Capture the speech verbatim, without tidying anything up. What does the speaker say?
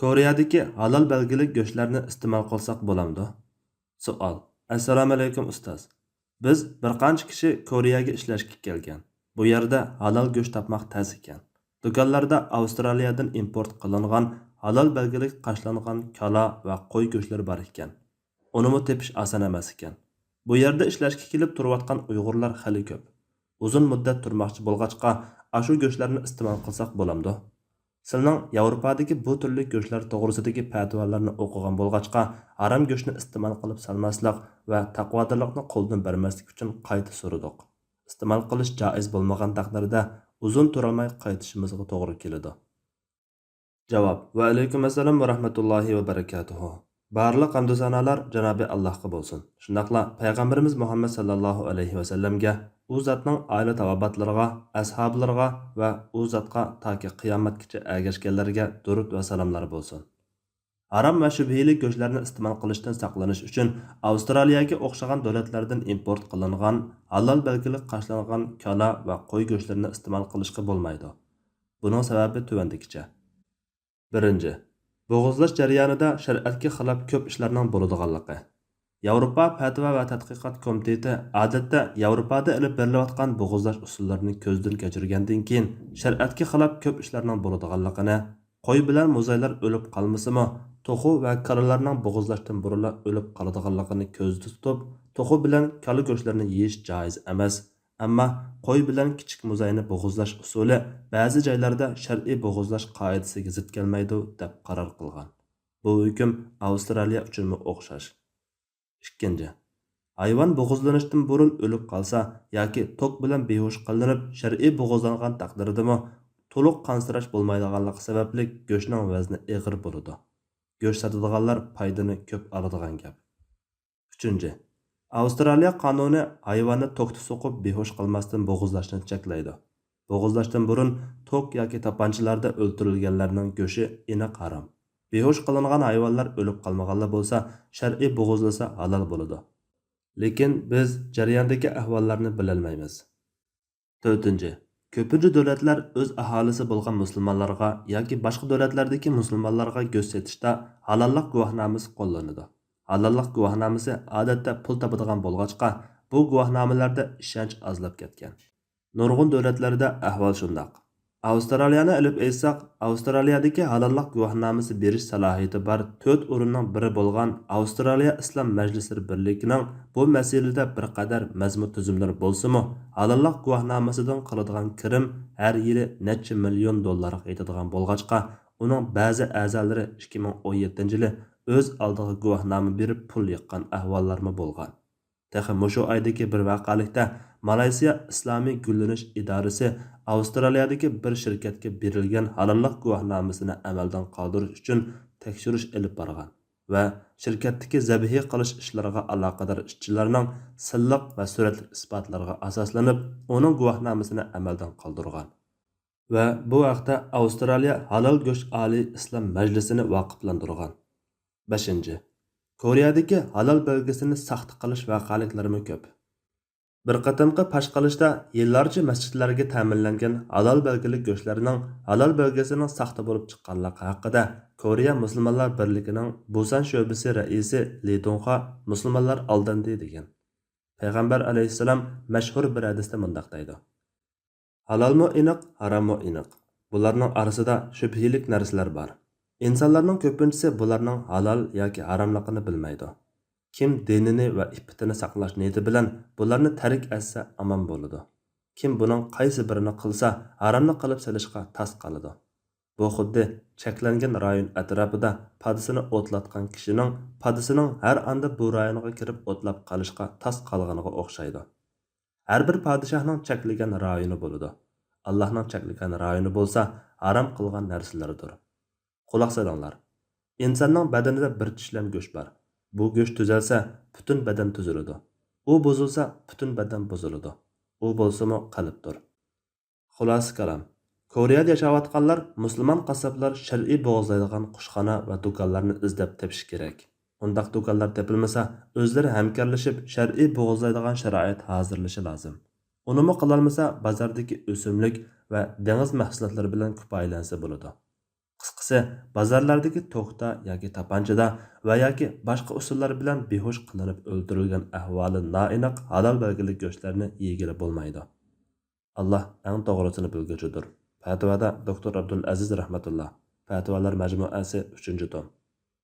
كورېيەدىكى ھالال بەلگىلىك گۆشلەرنى ئىستېمال قىلساق بولامدۇ؟ سوئال. ئەسسالامۇئەلەيكۇم ئۇستاز. بىز بىر قانچە كىشى كورېيەگە ئىشلەشكە كەلگەن. بۇ يەردە ھالال گۆش تاپماق تەس ئىكەن. دۇكانلاردا ئاۋسترالىيەدىن ئىمپورت قىلىنغان ھالال بەلگىلىك قاچىلانغان كالا ۋە قوي گۆشلىرى بار ئىكەن. ئۇنىمۇ تېپىش ئاسان ئەمەس ئىكەن. بۇ يەردە ئىشلەشكە كېلىپ تۇرۇۋاتقان ئۇيغۇرلار خېلى كۆپ. ئۇزۇن مۇددەت تۇرماقچى بولغاچقا، ئاشۇ گۆشلەرنى ئىستېمال قىلساق بولامدۇ؟ سىلىنىڭ ياۋروپادىكى بۇ تۈرلۈك گۆشلەر توغرىسىدىكى پەتىۋالارنى ئوقۇغان بولغاچقا، ھارام گۆشنى ئىستېمال قىلىپ سالماسلىق ۋە تەقۋادارلىقنى قولدىن بەرمەسلىك ئۈچۈن قايتا سورىدۇق. ئىستېمال قىلىش جائىز بولمىغان تەقدىردە، ئۇزۇن تۇرالماي قايتىشىمىزغا توغرا كېلىدۇ. جاۋاب. ۋەئەلەيكۇم ئەسسالام ۋە رەھمەتۇللاھى ۋە بەرىكاتۇھۇ. بارلىق ھەمدۇ سانالار جانابى ئاللاھقا بولسۇن. شۇنداقلا پەيغەمبىرىمىز مۇھەممەد ساللاللاھۇ ئەلەيھى ۋەسەللەمگە، ئۇ زاتنىڭ ئائىلە تاۋابىئاتلىرىغا، ئەسھابلىرىغا ۋە ئۇ زاتقا تاكى قىيامەتكىچە ئەگەشكەنلەرگە دۇرۇت ۋە سالاملار بولسۇن. ھارام ۋە شۈبھىلىك گۆشلەرنى ئىستېمال قىلىشتىن ساقلىنىش ئۈچۈن ئاۋسترالىيەگە ئوخشىغان دۆلەتلەردىن ئىمپورت قىلىنغان ھالال بەلگىلىك قاچىلانغان كالا ۋە قوي گۆشلىرىنى ئىستېمال قىلىشقا بولمايدۇ. بۇنىڭ سەۋەبى تۆۋەندىكىچە. بىرىنچى، بوغۇزلاش جەريانىدا شەرىئەتكە خىلاپ كۆپ ئىشلارنىڭ بولىدىغانلىقى. ياۋروپا پەتىۋا ۋە تەتقىقات كومىتېتى ئادەتتە ياۋروپادا ئېلىپ بېرىلىۋاتقان بوغۇزلاش ئۇسۇللىرىنى كۆزدىن كەچۈرگەندىن كېيىن، شەرىئەتكە خىلاپ كۆپ ئىشلارنىڭ بولىدىغانلىقىنى، قوي بىلەن موزايلار ئۆلۈپ قالمىسىمۇ، توخۇ ۋە كالىلارنىڭ بوغۇزلاشتىن بۇرۇنلا ئۆلۈپ قالىدىغانلىقىنى كۆزدە تۇتۇپ، توخۇ بىلەن كالا گۆشلىرىنى يېيىش جائىز ئەمەس. ئەمما قوي بىلەن كىچىك موزاينى بوغۇزلاش ئۇسۇلى بەزى جايلاردا شەرئىي بوغۇزلاش قائىدىسىگە زىت كەلمەيدۇ، دەپ قارار قىلغان. بۇ ھۆكۈم ئاۋسترالىيە ئۈچۈنمۇ ئوخشاش. ئىككىنچى، ھايۋان بوغۇزلىنىشتىن بۇرۇن ئۆلۈپ قالسا ياكى توك بىلەن بىھوش قىلىنىپ شەرئىي بوغۇزلانغان تەقدىردىمۇ تولۇق قانسىراش بولمايدىغانلىقى سەۋەبلىك گۆشنىڭ ۋەزنى ئېغىر بولىدۇ. گۆش ساتىدىغانلار پايدىنى كۆپ ئالىدىغان گەپ. ئۈچىنچى، ئاۋسترالىيە قانۇنى ھايۋاننى توكتا سوقۇپ بىھوش قىلماستىن بوغۇزلاشنى چەكلەيدۇ. بوغۇزلاشتىن بۇرۇن توك ياكى تاپانچىلاردا ئۆلتۈرۈلگەنلەرنىڭ گۆشى ئېنىق ھارام. بىھوش قىلىنغان ھايۋانلار ئۆلۈپ قالمىغانلا بولسا، شەرئىي بوغۇزلىسا ھالال بولىدۇ. لېكىن بىز جەرياندىكى ئەھۋاللارنى بىلەلمەيمىز. تۆتىنچى، كۆپىنچە دۆلەتلەر ئۆز ئاھالىسى بولغان مۇسۇلمانلارغا ياكى باشقا دۆلەتلەردىكى مۇسۇلمانلارغا گۆش سېتىشتا ھالاللىق گۇۋاھنامىسى قوللىنىدۇ. ھالاللىق گۇۋاھنامىسى ئادەتتە پۇل تاپىدىغان بولغاچقا، بۇ گۇۋاھنامىلەردە ئىشەنچ ئازلاپ كەتكەن. نۇرغۇن دۆلەتلەردە ئەھۋال شۇنداق. ئاۋسترالىيەنى ئېلىپ ئېيتساق، ئاۋسترالىيەدىكى ھالاللىق گۇۋاھنامىسى بېرىش سالاھىيىتى بار تۆت ئورۇننىڭ بىرى بولغان ئاۋسترالىيە ئىسلام مەجلىسلىرى بىرلىكىنىڭ بۇ مەسىلىدە بىر قەدەر مەزمۇت تۈزۈملىرى بولسىمۇ، ھالاللىق گۇۋاھنامىسىدىن قىلىدىغان كىرىم ھەر يىلى نەچچە مىليون دوللارغا يېتىدىغان بولغاچقا، ئۇنىڭ بەزى ئەزالىرى ئىككى مىڭ ئون يەتتىنچى يىلى ئۆز ئالدىغا گۇۋاھنامە بېرىپ پۇل يىغقان ئەھۋاللارمۇ بولغان. تېخى مۇشۇ ئايدىكى بىر ۋەقەلىكتە مالايسىيا ئىسلامىي گۈللىنىش ئىدارىسى ئاۋسترالىيەدىكى بىر شىركەتكە بېرىلگەن ھالاللىق گۇۋاھنامىسىنى ئەمەلدىن قالدۇرۇش ئۈچۈن تەكشۈرۈش ئېلىپ بارغان ۋە شىركەتتىكى زەبىھى قىلىش ئىشلىرىغا ئالاقىدار ئىشچىلارنىڭ سىنلىق ۋە سۈرەتلىك ئىسپاتلىرىغا ئاساسلىنىپ، ئۇنىڭ گۇۋاھنامىسىنى ئەمەلدىن قالدۇرغان. ۋە بۇ ھەقتە ئاۋسترالىيە ھالال گۆش ئالىي ئىسلام مەجلىسىنى ۋاقىپلاندۇرغان. بەشىنچى، كورېيەدىكى ھالال بەلگىسىنى ساختا قىلىش ۋەقەلىكلىرىمۇ كۆپ. بىر قېتىمقى پاش قىلىشتا يىللارچە مەسچىتلەرگە تەمىنلەنگەن ھالال بەلگىلىك گۆشلەرنىڭ ھالال بەلگىسىنىڭ ساختا بولۇپ چىققانلىقى ھەققىدە كورېيە مۇسۇلمانلار بىرلىكىنىڭ بۇسان شۆبىسى رەئىسى لى دۇڭخۇا مۇسۇلمانلار ئالداندى دېگەن. پەيغەمبەر ئەلەيھىسسالام مەشھۇر بىر ھەدىستە مۇنداق دەيدۇ: ھالالمۇ ئېنىق، ھاراممۇ ئېنىق. بۇلارنىڭ ئارىسىدا شۈبھىلىك نەرسىلەر بار. ئىنسانلارنىڭ كۆپىنچىسى بۇلارنىڭ ھالال ياكى ھاراملىقىنى بىلمەيدۇ. كىم دىنىنى ۋە ئىپپىتىنى ساقلاش نىيىتى بىلەن بۇلارنى تەرك ئەتسە ئامان بولىدۇ. كىم بۇنىڭ قايسى بىرىنى قىلسا، ھارامنى قىلىپ سېلىشقا تاس قالىدۇ. بۇ خۇددى چەكلەنگەن رايون ئەتراپىدا پادىسىنى ئوتلاتقان كىشىنىڭ پادىسىنىڭ ھەر ئاندا بۇ رايونغا كىرىپ ئوتلاپ قالىشقا تاس قالغىنىغا ئوخشايدۇ. ھەر بىر پادىشاھنىڭ چەكلىگەن رايونى بولىدۇ. ئاللاھنىڭ چەكلىگەن رايونى بولسا ھارام قىلغان نەرسىلىرىدۇر. قۇلاق سېلىڭلار. ئىنساننىڭ بەدىنىدە بىر چىشلەم گۆش بار. بۇ گۆش تۈزەلسە، پۈتۈن بەدەن تۈزۈلىدۇ. ئۇ بۇزۇلسا، پۈتۈن بەدەن بۇزۇلىدۇ. ئۇ بولسىمۇ قەلبتۇر. خۇلاسە كالام، كورېيەدە ياشاۋاتقانلار مۇسۇلمان قاسساپلار شەرئىي بوغۇزلايدىغان قۇشخانا ۋە دۇكانلارنى ئىزدەپ تېپىشى كېرەك. ئۇنداق دۇكانلار تېپىلمىسا، ئۆزلىرى ھەمكارلىشىپ شەرئىي بوغۇزلايدىغان شارائىت ھازىرلىشى لازىم. ئۇنىمۇ قىلالمىسا، بازاردىكى ئۆسۈملۈك ۋە دېڭىز مەھسۇلاتلىرى بىلەن كۇپايىلەنسە بولىدۇ. قىسقىسى، بازارلاردىكى توكتا ياكى تاپانچىدا ۋە ياكى باشقا ئۇسۇللار بىلەن بىھوش قىلىنىپ ئۆلتۈرۈلگەن ئەھۋالى نائېنىق ھالال بەلگىلىك گۆشلەرنى يېگىلى بولمايدۇ. ئاللا ئەڭ توغرىسىنى بىلگۈچىدۇر. پەتىۋادا دوكتور ئابدۇلئەزىز رەھمەتۇللا. پەتىۋالار مەجمۇئەسى، ئۈچىنچى توم.